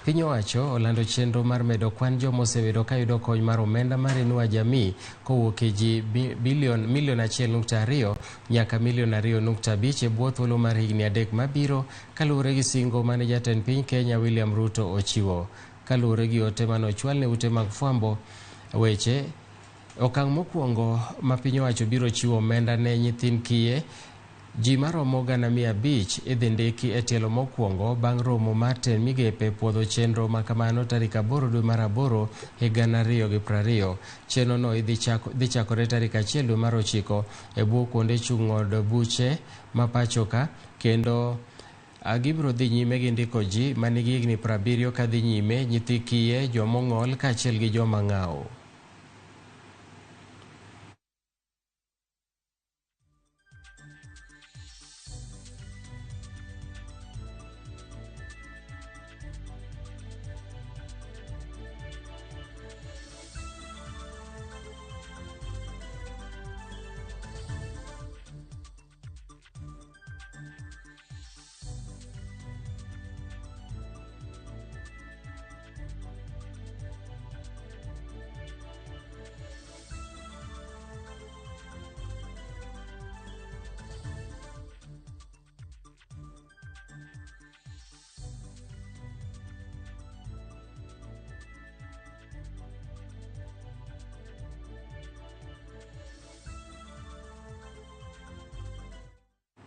Piny owacho olando chenro mar medo kwan joma osebedo kayudo kony mar omenda mar Inua Jamii kowuok e ji bilion milion 1.2 nyaka milion 2.5 e bwo thuolo mar higni 3 mabiro kaluwore gi singo mane jatend piny Kenya William Ruto ochiwo. Kaluwore gi ote mane ochwal ne ute mag fwambo weche, okang' mokwongo ma piny owacho biro chiwo omenda ne nyithind kiye, ji maromo 500,000 idhi ndiki e tielo mokwongo bang' romo mar tend migepe puodho chenro makamano tarik 8 dwe mar 8 higa 2020. Chenro no dhi chakore tarik 1 dwe mar 9 e bwo kuonde chung' od buche ma pachoka kendo gibiro dhi nyime gi ndiko ji manigi higni 70 kadhi nyime, nyithi kiye, jomong'ol kaachiel gi joma ng'awo.